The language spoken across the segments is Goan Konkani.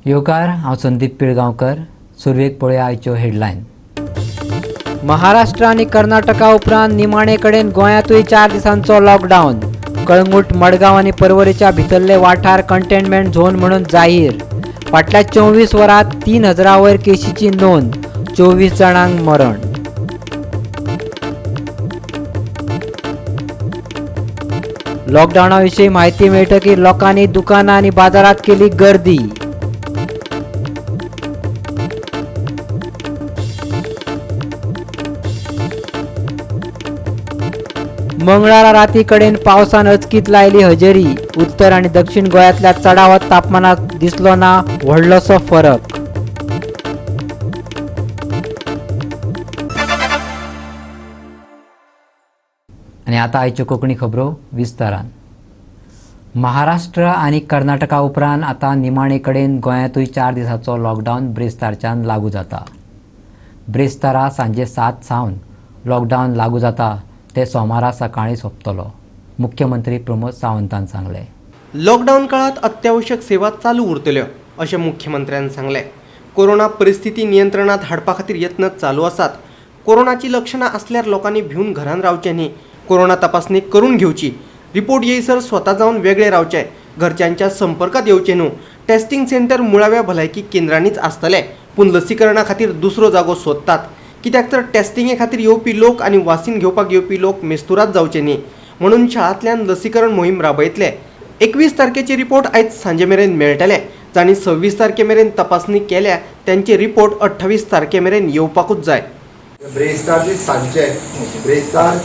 येवकार, हांव संदीप पिळगांवकर. सुरवेक पळोवया आयच्यो हेडलायन. महाराष्ट्र आनी कर्नाटका उपरांत निमाणे कडेन गोंयांतूय 4 दिसांचो लॉकडावन. कळंगूट, मडगांव आनी पर्वरेच्या भितरले वाठार कंटेनमेंट झोन म्हणून जाहीर. फाटल्या 24 वरांत 3000 वयर केशीची नोंद, 24 जाणांक मरण. लॉकडावना विशीं म्हायती मेळटकीर लोकांनी दुकानां आनी बाजारांत केली गर्दी. मंगळारा राती कडेन पावसान अचकीत लायली हजेरी. उत्तर आनी दक्षिण गोंयांतल्या चडावत तापमानात दिसलो ना व्हडलोसो फरक. आनी आतां आयच्यो कोंकणी खबरो विस्तारान. महाराष्ट्र आनी कर्नाटका उपरांत आतां निमाणे कडेन गोंयांतूय 4 दिसांचो लॉकडावन ब्रेस्तारच्यान लागू जाता. ब्रेस्तारा सांजे 7 सावन लॉकडावन लागू जाता ते सोमारा सकाळीं सोंपतलो, मुख्यमंत्री प्रमोद सावंतान सांगलें. लॉकडावन काळात अत्यावश्यक सेवा चालू उरतल्यो अशें मुख्यमंत्र्यान सांगलें. कोरोना परिस्थिती नियंत्रणात हाडपा खातीर यत्न चालू आसात. कोरोनाची लक्षणां आसल्यार लोकांनी भिवन घरान रावचें न्ही, कोरोना तपासणी करून घेवची, रिपोर्ट येयसर स्वता जावन वेगळे रावचे, घरच्यांच्या संपर्कात येवचें न्हू. टेस्टिंग सेंटर मुळाव्या भलायकी केंद्रांनीच आसतले, पूण लसीकरणा खातीर दुसरो जागो सोदतात. कित्याक तर टेस्टिंगे खातीर येवपी लोक आनी वासीन घेवपाक येवपी लोक मेस्तुरात जावचे न्ही म्हणून शाळांतल्यान लसीकरण मोहीम राबयतले. 21 तारखेचे रिपोर्ट आयज सांजे मेरेन मेळटले. जांणी 26 तारखे मेरेन तपासणी केल्या त्यांचे रिपोर्ट 28 तारखे मेरेन येवपाकूच जाय. ब्रेस्तार दीस सांजचे, ब्रेस्तार,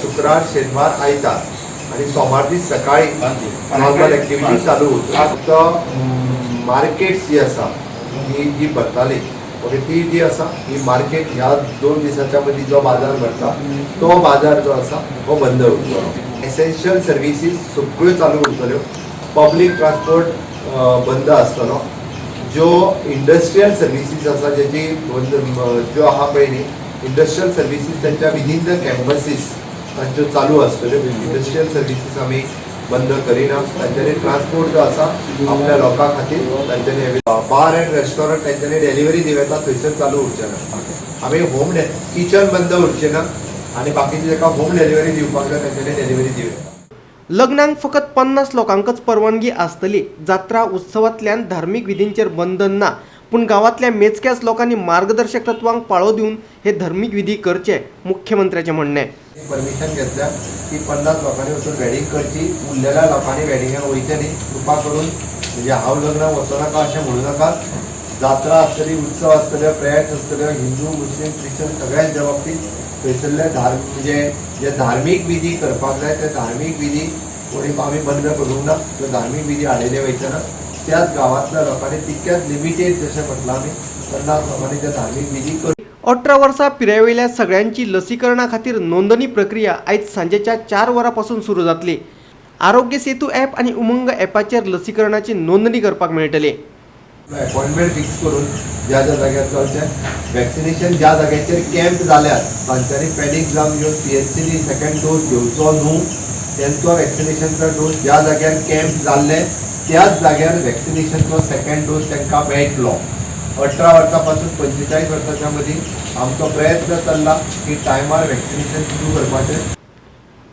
शुक्रार, शेनवार, आयतार आनी सोमार दीस सकाळी नॉर्मल एक्टिविटी चालू उरता. फक्त मार्केट्स जी आसा ही जी भरताली ओके ती जी आसा ही मार्केट ह्या 2 दिसाच्या मदीं जो बाजार भरता तो बाजार जो आसा हो बंद उरतलो. एसेन्शियल सर्विसीस सगळ्यो चालू उरतल्यो. पब्लीक ट्रान्सपोर्ट बंद आसतलो. ज्यो इंडस्ट्रियल सर्विसीस आसा जेची बंद ज्यो आहा पळय न्ही इंडस्ट्रियल सर्विसीस त्यांच्या विदीन the campuses तांच्यो चालू आसतल्यो. इंडस्ट्रियल सर्विसीस आमी बंद करिना. तांच्यांनी ट्रान्सपोर्ट जो आसा आपल्या लोकां खातीर तांच्यांनी बार अँड रेस्टॉरंट तांच्यांनी डिलिव्हरी दिवं येता थंयसर चालू उरचें ना. आमी होम किचन बंद उरचें ना आनी बाकीचे जाका होम डिलिव्हरी दिवपाक जाय तांच्यांनी डिलिव्हरी दिवं येता. लग्नांक फकत 50 लोकांकच परवानगी आसतली. जात्रा उत्सवांतल्यान धार्मीक विधींचेर बंधन ना, पूण गांवांतल्या मेजक्याच लोकांनी मार्गदर्शक तत्वांक पाळो दिवन हे धर्मीक विधी करचे, मुख्यमंत्र्याचें म्हणणें. परमिशन घेतल्या की 50 लोकांनी वचून वेडिंग करची, उरलेल्या लोकांनी वेडिंगाक वयचें न्ही. कृपा करून म्हणजे हांव लग्नाक वचो नाका अशें म्हणू नाका. जात्रा आसतली, उत्सव आसतले, प्रेयर्स आसतल्यो, हिंदू, मुस्लीम, क्रिश्चन सगळ्यांच्या बाबतीत थंयसरले म्हणजे जे धार्मीक विधी करपाक जाय ते धार्मीक विधी कोणी आमी बंद करूंक ना. त्यो धार्मीक विधी हाडिल्ले वयचे ना. त्याच गांवांतल्या लोकांनी तितक्याच लिमिटेड जशें म्हटलां आमी 50 लोकांनी त्या धार्मीक विधी कर. 18 वर्सां पिरायेवयल्या सगळ्यांची लसीकरणा खातीर नोंदणी प्रक्रिया आयज सांजेच्या 4 वरां पासून सुरू जातली. आरोग्य सेतू ॲप आनी उमंग ॲपाचेर लसीकरणाची नोंदणी करपाक मेळटली. अपॉइंटमेंट फिक्स करून ज्या ज्या जाग्यार चलचें वॅक्सिनेशन, ज्या जाग्याचेर कॅम्प जाल्यात तांच्यांनी पॅनीक जावन घेवन पीएचसीनी सेकंड डोस घेवचो न्हू. तेंचो वॅक्सिनेशनचो डोस ज्या जाग्यार कॅम्प जाल्ले त्याच जाग्यार वॅक्सिनेशनचो सेकंड डोस तांकां मेळटलो. 18 वर्सां पासून 45 वर्साच्या मदीं आमचो प्रयत्न चल्ला की टायमार वॅक्सिनेशन सुरू करपाचें.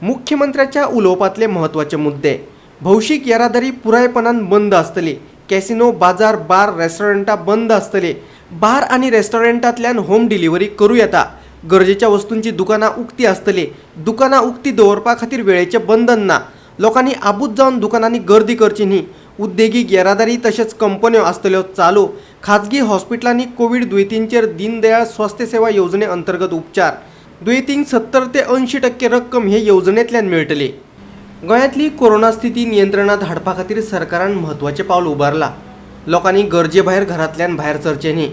मुख्यमंत्र्याच्या उलोवपांतले म्हत्वाचे मुद्दे: भौशीक येरादारी पुरायपणान बंद आसतली, कॅसिनो, बाजार, बार, रेस्टॉरंटां बंद आसतली, बार आनी रेस्टॉरंटांतल्यान होम डिलिव्हरी करूं येता, गरजेच्या वस्तूंची दुकानां उक्ती आसतली, दुकानां उक्ती दवरपा खातीर वेळेचें बंधन ना, लोकांनी आबूज जावन दुकानांनी गर्दी करची न्ही, उद्देगीक येरादारी तशेंच कंपन्यो आसतल्यो चालू, खाजगी हॉस्पिटलांनी कोवीड दुयेंतींचेर दीनदयाळ स्वास्थ्य सेवा येवजणे अंतर्गत उपचार, दुयेंतींक 70 ते 80% रक्कम हे येवजणेंतल्यान मेळटली. गोंयांतली कोरोना स्थिती नियंत्रणात हाडपा खातीर सरकारान म्हत्वाचें पावल उबारलां. लोकांनी गरजे भायर घरांतल्यान भायर सरचें न्ही,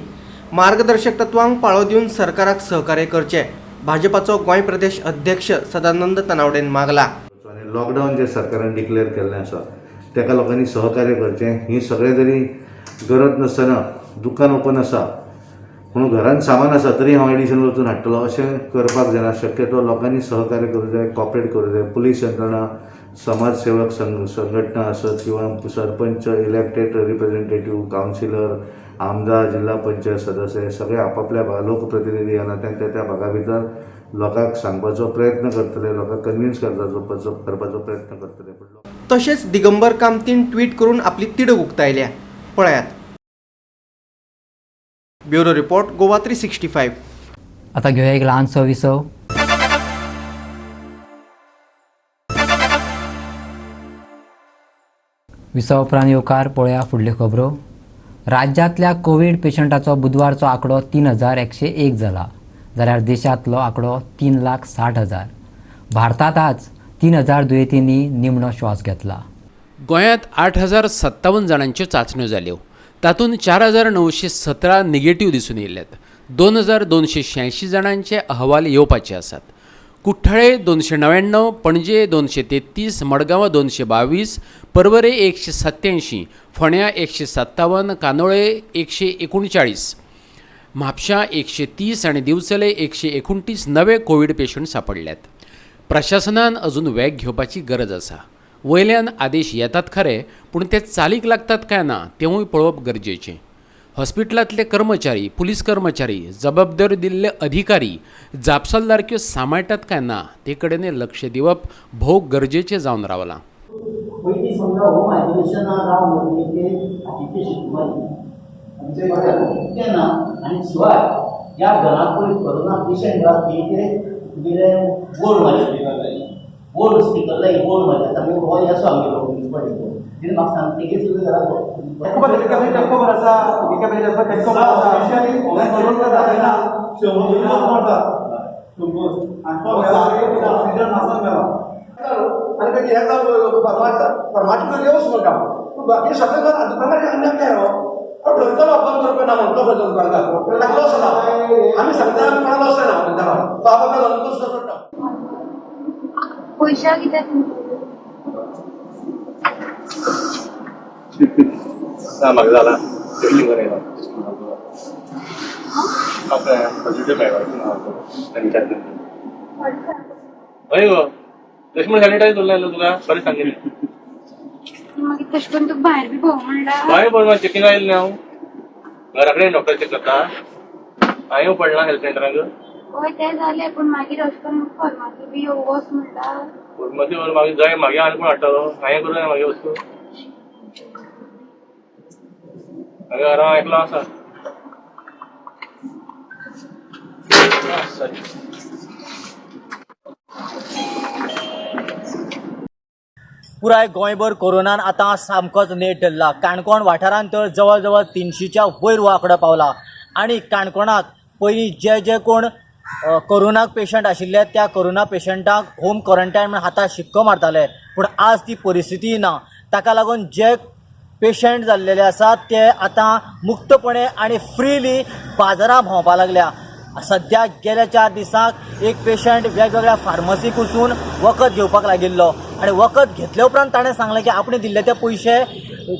मार्गदर्शक तत्वांक पाळो दिवन सरकाराक सहकार्य करचें, भाजपाचो गोंय प्रदेश अध्यक्ष सदानंद तनावडेन मागला. आनी लॉकडावन जे सरकारान डिक्लेअर केल्लें आसा ताका लोकांनी सहकार्य करचें. ही सगळें जरी गरज नासतना दुकान ओपन आसा म्हणून घरान सामान आसा तरी हांव एडिशनल वचून हाडटलो अशें करपाक जायना. शक्यतो लोकांनी सहकार्य करूं जाय, कॉपरेट करूं जाय. पुलीस यंत्रणा, समाजसेवक संघटना आसत किंवा सरपंच, इलेक्टेड रिप्रेझेंटेटिव्ह, कावन्सिलर, आमदार, जिल्हा पंचायत सदस्य हे सगळे आपापल्या लोकप्रतिनिधी ह्या नात्यान त्या त्या भागा भितर लोकांक सांगपाचो प्रयत्न करतले, लोकांक कन्विन्स करपाचो प्रयत्न करतले. तशेंच दिगंबर कामतीन ट्वीट करून आपली तिडक उक्तायल्या. पळयात. Bureau report, Goa 365. आता घेवया एक ल्हानसो विसव. विसव उपरांत येवकार. पळोवया फुडल्यो खबरो. राज्यांतल्या कोवीड पेशंटाचो बुधवारचो आंकडो 3101 जाला, जाल्यार देशांतलो आंकडो 3,60,000. भारतांत आज 3000 दुयेंतींनी निमणो श्वास घेतला. गोंयांत 8057 जाणांच्यो चांचण्यो जाल्यो, तातूंत 4917 निगेटीव दिसून येयल्यात. 2286 जाणांचे अहवाल येवपाचे आसात. कुठ्ठाळे 299, पणजे 233, मडगांव 222, परवरे 187, फोंड्यां 157, कांदोळे 139, म्हापशां 130 आनी दिवचले 129 नवे कोवीड पेशंट सांपडल्यात. प्रशासनान अजून वेग घेवपाची गरज आसा. वयल्यान आदेश येतात खरे, पूण ते चालीक लागतात काय ना तेवूय पळोवप गरजेचें. हॉस्पिटलांतले कर्मचारी, पुलीस कर्मचारी, जबाबदारी दिल्ले अधिकारी जापसालदारक्यो सांबाळटात काय ना ते कडेन लक्ष दिवप भोव गरजेचें जावन रावलां. पयलीं समजा होम आयसोलेशनान रावन ते शिकमारी तें ना आनी शिवाय ह्या घरांत पळय कोरोना पेशंट रावपी ते तुगेले बोर्ड मारले, बोर्ड स्पिकर लाय, बोर्ड मारले. आतां हो येसो आमगेलो मुन्सिपालिटीचो, तेणें म्हाका सांग तेगे सुद्दां घरांत पैशा कित्याक म्हाका जाला हय गो, तशें म्हण सॅनिटायज उरलें तुका बरें सांगिल्लें. मागीर तशें करून तुका भायर बी भोंव म्हणल्यार भायर भोंव चॅकींग आयिल्लें हांव, घरा कडेन डॉक्टर चॅक करता. हांवें पडलां हेल्थ सेंटराक. हय तें जालें, पूण मागीर अशें करून फार्मासी बी वच म्हणटा. फार्मासी मागीर जाय मागीर आनी कोण हाडटलो, हांवें करूं जाय मागीर वस्तू. मागीर घरा एकलो आसा. पुराय गोंयभर कोरोनान आतां सामकोच नेट धरला. काणकोण वाठारांत तर जवळ जवळ 300च्या वयर हो आंकडो पावला आनी काणकोणाक पयलीं जे जे कोण कोरोनाक पेशंट आशिल्ले त्या कोरोना पेशंटाक होम क्वॉरंटायन म्हण हाताक शिक्को मारताले, पूण आज ती परिस्थिती ना. ताका लागून जे पेशंट जाल्लेले आसात ते आतां मुक्तपणे आनी फ्रिली बाजारां भोंवपाक लागल्या. सद्या गेल्या 4 दिसांक एक पेशंट वेगवेगळ्या फार्मसीक वचून वखद घेवपाक लागिल्लो आनी वखद घेतले उपरांत ताणें सांगलें की आपणें दिल्ले ते पयशे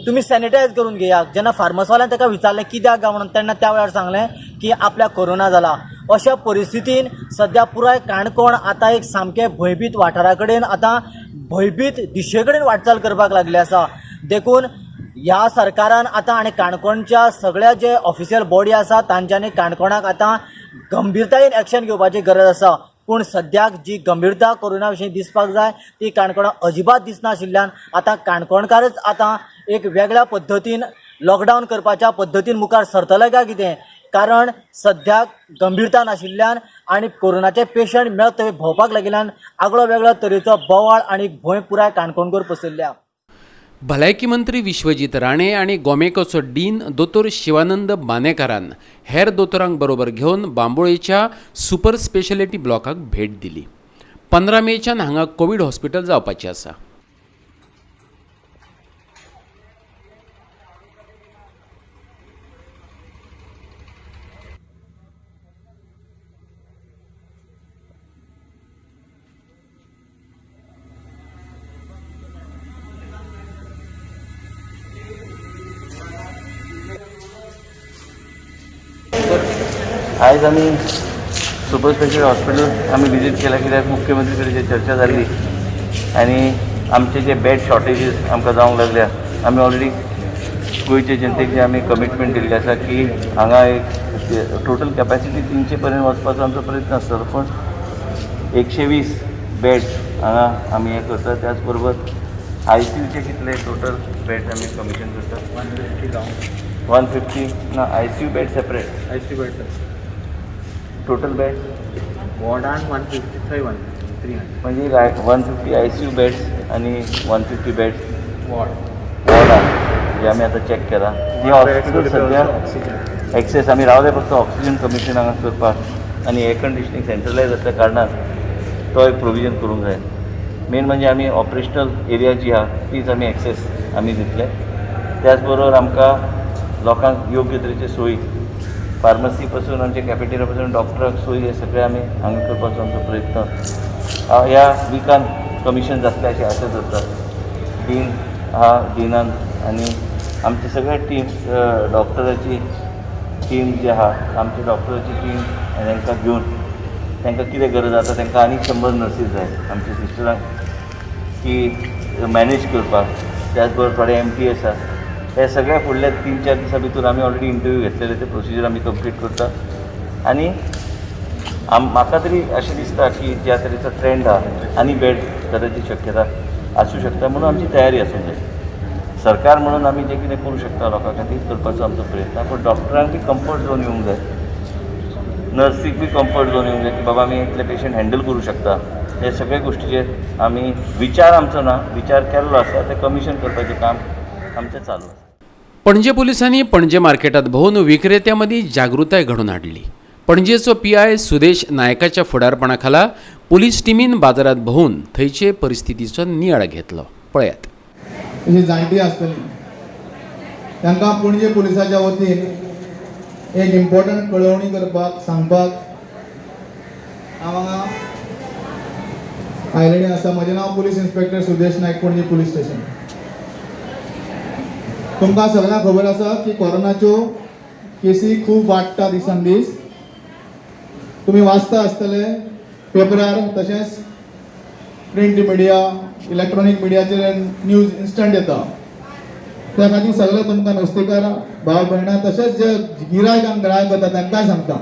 तुमी सॅनिटायज करून घेयात. जेन्ना फार्मासवाल्यान ताका विचारलें कित्याक काय म्हणून, तेन्ना त्या वेळार सांगलें की आपल्याक कोरोना जाला. अशा परिस्थितीन सद्या पुराय काणकोण आतां एक सामकें भंयभीत वाठारा कडेन, आतां भंयभीत दिशे कडेन वाटचाल करपाक लागली आसा. देखून ह्या सरकारान आतां आनी काणकोणच्या सगळ्या जे ऑफिशियल बॉडी आसा तांच्यांनी काणकोणाक आतां गंभीरतायेन एक्शन घेवपाची गरज आसा. पूण सद्याक जी गंभीरता कोरोना विशीं दिसपाक जाय ती काणकोणाक अजिबात दिसनाशिल्ल्यान आतां काणकोणकारच आतां एक वेगळ्या पद्दतीन लॉकडावन करपाच्या पद्दतीन मुखार सरतले काय कितें, कारण सद्याक गंभीरता नाशिल्ल्यान आनी कोरोनाचे पेशंट मेळत थंय भोंवपाक लागिल्ल्यान आगळो वेगळो तरेचो बोवाळ आनी भंय पुराय काणकोणकर पसरल्या. भलायकी मंत्री विश्वजीत राणे आनी गोमेकोचो डीन दोतोर शिवानंद बानेकारान हेर दोतोरांक बरोबर घेवन बांबोळेच्या सुपर स्पेशलिटी ब्लॉकाक भेट दिली. 15 मेच्यान हांगा कोवीड हॉस्पिटल जावपाचें आसा. आयज आमी सुपर स्पेशल हॉस्पिटल आमी विजीट केला, कित्याक मुख्यमंत्री कडेन चर्चा जाल्ली आनी आमचे जे बेड शॉर्टेजीस आमकां जावंक लागल्या, आमी ऑलरेडी गोंयचे जनतेक जे आमी कमिटमेंट दिल्ली आसा की हांगा एक टोटल कॅपॅसिटी 300 पर्यंत वचपाचो आमचो प्रयत्न आसतलो, पूण 120 बेड्स हांगा आमी हें करता. त्याच बरोबर आयसीयूचे कितले टोटल बेड्स आमी कमिशन करता? 150 ना, ICU bed separate. ICU bed total bed वॉर्डान 150, थंय 150, 300. म्हणजे 150 आयसीयू बेड्स आनी 150 बेड्स वॉर्ड. वॉर्डान जे आमी आतां चॅक केला जे हॉस्पिटल सद्या ऑक्सिजन एक्सेस आमी रावले, फक्त ऑक्सिजन कमिशन हांगा करपाक आनी एअर कंडिशनींग सेंट्रलायज जातल्या कारणान तो एक प्रोविजन करूंक जाय. मेन म्हणजे आमी ऑपरेशनल एरिया जी आहा तीच आमी एक्सेस आमी दितले. त्याच बरोबर आमकां लोकांक योग्य तरेची सोयी, फार्मसी पासून आमच्या कॅफेटेरिया पासून डॉक्टराक सोयी, हे सगळे आमी हांगा करपाचो आमचो प्रयत्न ह्या विकान कमिशन जातलें अशी आशा धरता. डीन हा, डिनान आनी आमचे सगळे टीम, डॉक्टराची टीम जी आहा, आमची डॉक्टराची टीम आनी तांकां घेवन तांकां कितें गरज आसा, तांकां आनीक 100 नर्सीस जाय आमच्या सिस्टरांक की मॅनेज करपाक. त्याच बरोबर थोडे एम टी आसा. हे सगळे फुडल्या 3-4 दिसां भितर आमी ऑलरेडी इंटरव्यू घेतलेले, ते प्रोसिजर आमी कंप्लीट करता. आनी म्हाका तरी अशें दिसता की ज्या तरेचो ट्रेंड आहा आनी बेड कदाचित शक्यता आसूं शकता, म्हणून आमची तयारी आसूंक जाय. सरकार म्हणून आमी जें कितें करूं शकता लोकां खातीर करपाचो आमचो प्रयत्न, पूण डॉक्टरांक बी कम्फर्ट झोन येवंक जाय, नर्सीक बी कम्फर्ट झोन येवंक जाय की बाबा आमी इतले पेशंट हँडल करूं शकता. हे सगळे गोश्टीचेर आमी विचार आमचो ना, विचार केल्लो आसा, ते कमिशन करपाचें काम आमचें चालू आसा. पणजे पोलिसांनी पणजे मार्केटात भोंवून विक्रेत्यां मदीं जागृताय घडोवन हाडली. पणजेचो पीआय सुदेश नायकाच्या फुडारपणा खाला पुलीस टिमीन बाजारात भोंवून थंयचे परिस्थितीचो नियाळ घेतलो. पळयात. अशी जाणटी आसतली तांकां पणजे पुलिसाच्या वतीन एक इम्पॉर्टंट कळोवणी करपाक सांगपाक हांव हांगा आयलेलें आसा. म्हजें नांव police inspector Sudesh Naik, Panaji police station. तुमकां सगळ्यांक खबर आसा की कोरोनाच्यो केसी खूब वाडटा दिसान दीस. तुमी वाचता आसतले पेपरार, तशेंच प्रिंट मिडिया, इलेक्ट्रॉनीक मिडियाचेर न्यूज इन्स्टंट येता. त्या खातीर सगळे तुमकां नुस्तेकार भाव भयणां तशेंच जे गिरायक ग्राहक वता तांकांय सांगता,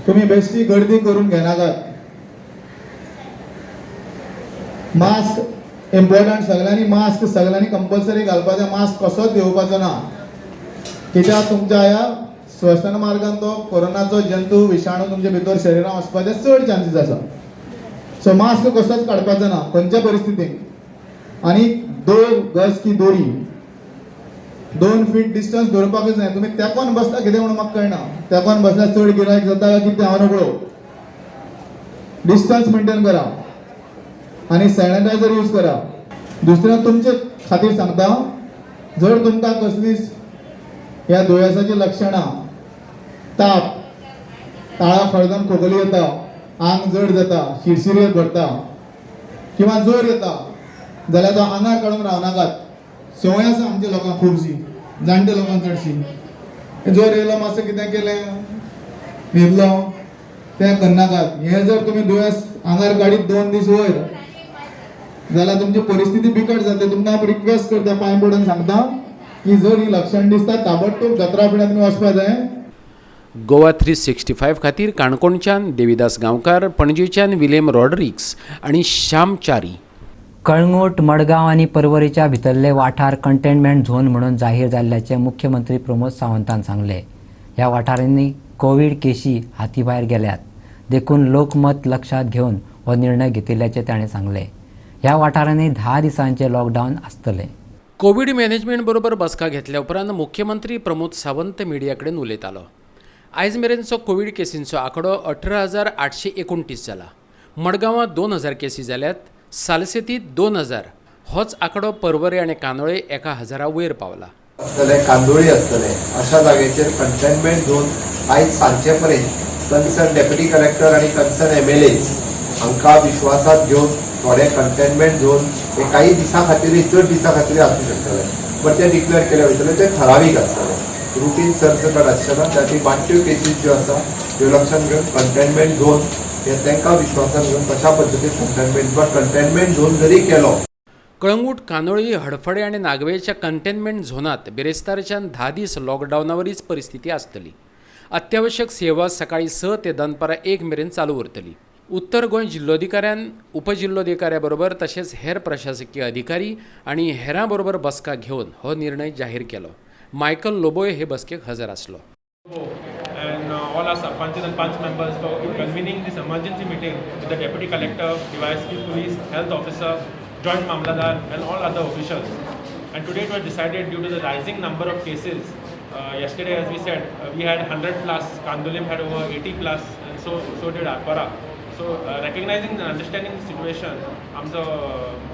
तुमी बेश्टी गर्दी करून घेनाकात. मास्क इम्पॉर्टंट, सगळ्यांनी मास्क सगळ्यांनी कंपल्सरी घालपाचें. मास्क कसोच घेवपाचो ना, कित्याक तुमच्या ह्या श्वसन मार्गान तो कोरोनाचो जंतू विशाणू तुमच्या भितर शरिरान वचपाचे चड चान्सीस आसा. सो मास्क कसोच काडपाचो ना खंयच्या परिस्थितीक. आनी 2 गज की दोरी, 2 फीट डिस्टन्स दवरपाकूच जाय. तुमी तेंकोन बसता कितें म्हणून म्हाका कळना, तेंकोन बसल्यार चड गिरायक जाता काय कितें हांव नकळो. डिस्टन्स मेंटेन करा आनी सॅनिटायझर यूज करा. दुसरें तुमचे खातीर सांगता, जर तुमकां कसलीच ह्या दुयेंसाची लक्षणां, ताप, ताळा खळदन खोकली येता, आंग जड जाता, शिरशिरी भरता किंवा जोर येता जाल्यार तो आंगार काडून रावनाकात. संवय आसा आमच्या लोकांक खुबशी, जाणटे लोकांक चडशी, जोर येयलो मातसो कितें केलें न्हिदलो, तें करनाकात. हें जर तुमी दुयेंस आंगार काडीत 2 दीस वयर जाल्यार तुमची परिस्थिती बिकट जातली. तुमकां हांव रिक्वेस्ट करता, पांय पडून सांगता की जर ही लक्षण दिसता ताबडतोब दोतोरा तुमी वचपा जाय. गोवा 365 खातीर काणकोणच्यान देविदास गांवकार, पणजेच्यान विलेम रॉड्रिक्स आनी श्याम च्यारी. कळंगूट, मडगांव आनी परवरीच्या भितरले वाठार कंटेनमेंट झोन म्हणून जाहीर जाल्ल्याचें मुख्यमंत्री प्रमोद सावंतान सांगलें. ह्या वाठारांनी कोवीड केशी हातीभायर गेल्यात, देखून लोकमत लक्षांत घेवन हो निर्णय घेतिल्ल्याचें ताणें सांगलें. ह्या वाठारांनी 10 दिसांचें लॉकडावन आसतलें. कोवीड मॅनेजमेंट बरोबर बसका घेतल्या उपरांत मुख्यमंत्री प्रमोद सावंत मिडिया कडेन उलयतालो. आयज मेरेनचो कोवीड केसींचो आंकडो 18,829 जाला. मडगांवां 2,000 केसी जाल्यात, सालसेतीत 2,000, होच आंकडो परवरे आनी कांदोळे 1,000 वयर पावला. आसतले, कांदोळी आसतले, अशा जाग्याचेर कंटेनमेंट झोन आयज सांजचे पर्यंत कन्सर्न डेप्युटी कलेक्टर आनी कन्सर्न एमएलएज हांकां विश्वासात घेवन थोडे कंटेनमेंट झोन हे काही दिसां खातीर, चड दिसां खातीर आसूं शकतले, बट ते डिक्लेअर केले वयतले, ते ठरावीक आसतले. रुटीन सरसकट आसचें ना. त्या वाडट्यो केसीस ज्यो आसा त्यो लक्षात घेवन कंटेनमेंट झोन हे तांकां विश्वासान घेवन कशा पद्दतीन कंटेनमेंट, बट कंटेनमेंट झोन जरी केलो. कळंगूट, कांदोळी, हडफडें आनी नागवेच्या कंटेनमेंट झोनांत बिरेस्तारच्यान 10 दीस लॉकडावना वरीच परिस्थिती आसतली. अत्यावश्यक सेवा सकाळीं 6 ते दनपारां 1 मेरेन चालू उरतली. उत्तर गोंय जिल्लोधिकाऱ्यान उपजिल्लोधिकाऱ्या बरोबर तशेंच हेर प्रशासकीय अधिकारी आनी हेरां बरोबर बसका घेवन हो निर्णय जाहीर केलो. मायकल लोबोय हे बसकेक हजर आसलो. And all our sarpanches and panch members for convening this emergency meeting with the deputy collector, DYSP police, health officer, joint mamladar and all other officials. And today it was decided due to the rising number of cases. Yesterday, as we said, we had 100 plus, Candolim had over 80 plus, and so did Arpora. So recognizing and understanding the situation,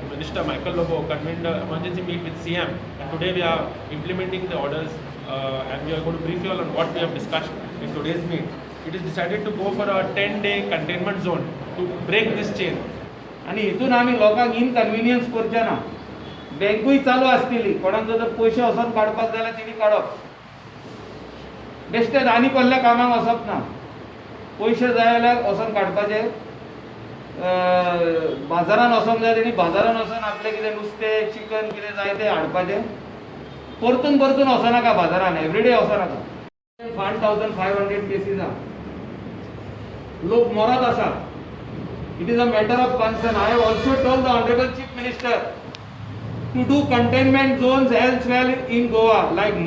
Minister Michael Lobo convened an emergency meet with CM, and today we are implementing the orders and we are going to brief you all on what we have discussed in today's meet. It is decided to go for a 10-day containment zone to break this chain. आनी हितून आमी लोकांक इनकन्विनियन्स करचे ना. बँकूय चालू आसतली, कोणाक जर पयशे वचोन काडपाक जाल्यार तेणी काडप, बेश्टेच आनी कसल्या कामाक वचप ना. पयशे जाय जाल्यार वचोन काडपाचे, बाजारान वचोंक जाय तेणी बाजारान वचोन आपलें कितें नुस्तें चिकन कितें जाय तें हाडपाचें. परतून परतून वचनाका बाजारान, एवरीडे वचनाका. 1500 केसीस आहा, लोक मरत आसात. It is a matter of concern. I have also told the Honorable Chief Minister to do containment zones elsewhere in Goa, like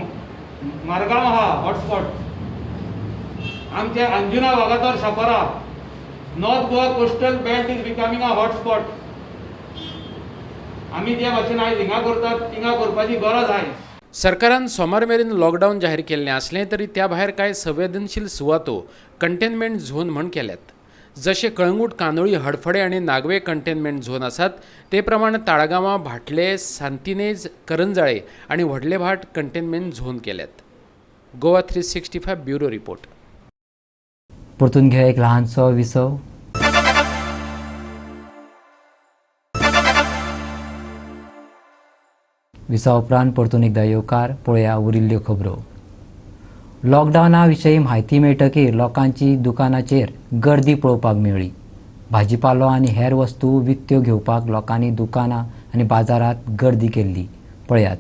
Margao ha hotspot, आमचे Anjuna Vagator Chapora, North Goa coastal belt is becoming a hotspot. आमी जे भाशेन आयज हिंगा करतात थिंगा करपाची गरज आयज. सरकारान सोमार मेरेन लॉकडावन जाहीर केल्लें आसलें तरी त्या भायर कांय संवेदनशील सुवातो कंटेनमेंट झोन म्हण केल्यात. जशे कळंगूट, कांदोळी, हडफडें आनी नागवे कंटेनमेंट झोन आसात ते प्रमाण ताळगांवां, भाटले, सांतिनेज, करंजाळे आनी व्हडले भाट कंटेनमेंट झोन केल्यात. Goa 365 bureau report. परतून घे एक ल्हानसो विसव. विसा उपरांत परतून एकदा येवकार. पळया उरिल्ल्यो खबरो. लॉकडावना विशीं म्हायती मेळटकीर लोकांची दुकानाचेर गर्दी पळोवपाक मेळ्ळी. भाजीपालो आनी हेर वस्तू विकत्यो घेवपाक लोकांनी दुकानां आनी बाजारांत गर्दी केल्ली. पळयात.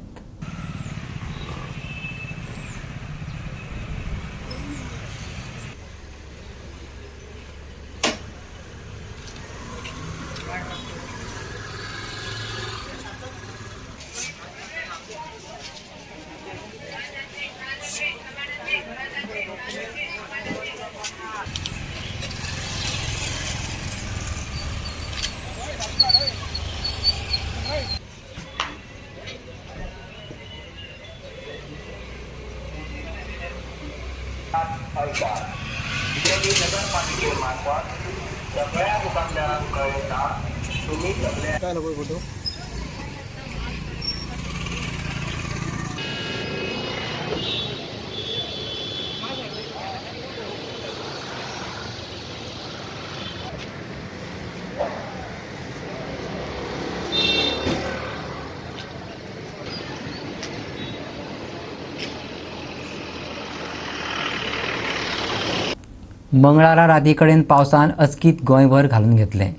मंगळारा राती कडेन पावसान अचकीत गोंयभर घालून घेतलें.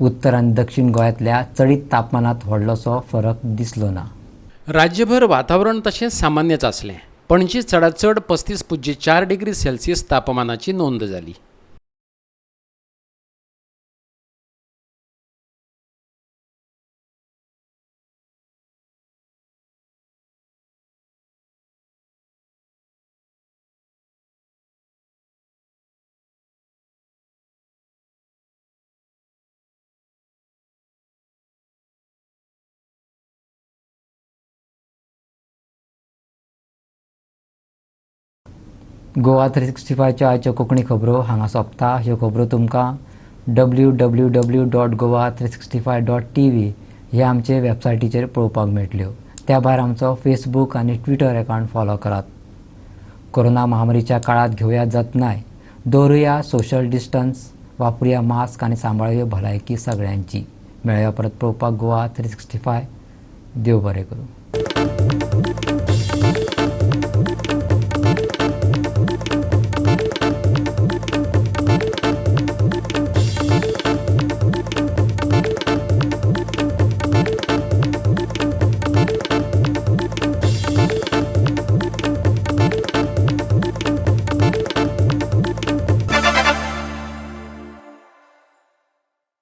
उत्तर आनी दक्षिण गोंयांतल्या चडीत तापमानांत व्हडलोसो फरक दिसलो ना. राज्यभर वातावरण तशें सामान्यच आसलें. पणजी चडांत चड 35.4 डिग्री सेल्सियस तापमानाची नोंद जाली. गोवा 365च्यो आयच्यो कोंकणी खबरो हांगा सोंपता. ह्यो खबरो तुमकां www.goa365.tv ह्या आमचे वेबसायटीचेर पळोवपाक मेळटल्यो. त्या भायर आमचो फेसबूक आनी ट्विटर अकावंट फॉलो करात. कोरोना महामारीच्या काळांत घेवया जतनाय, दवरुया सोशल डिस्टन्स, वापरुया मास्क आनी सांबाळुया भलायकी सगळ्यांची. मेळया परत पळोवपाक गोवा 365. देव बरें करूं.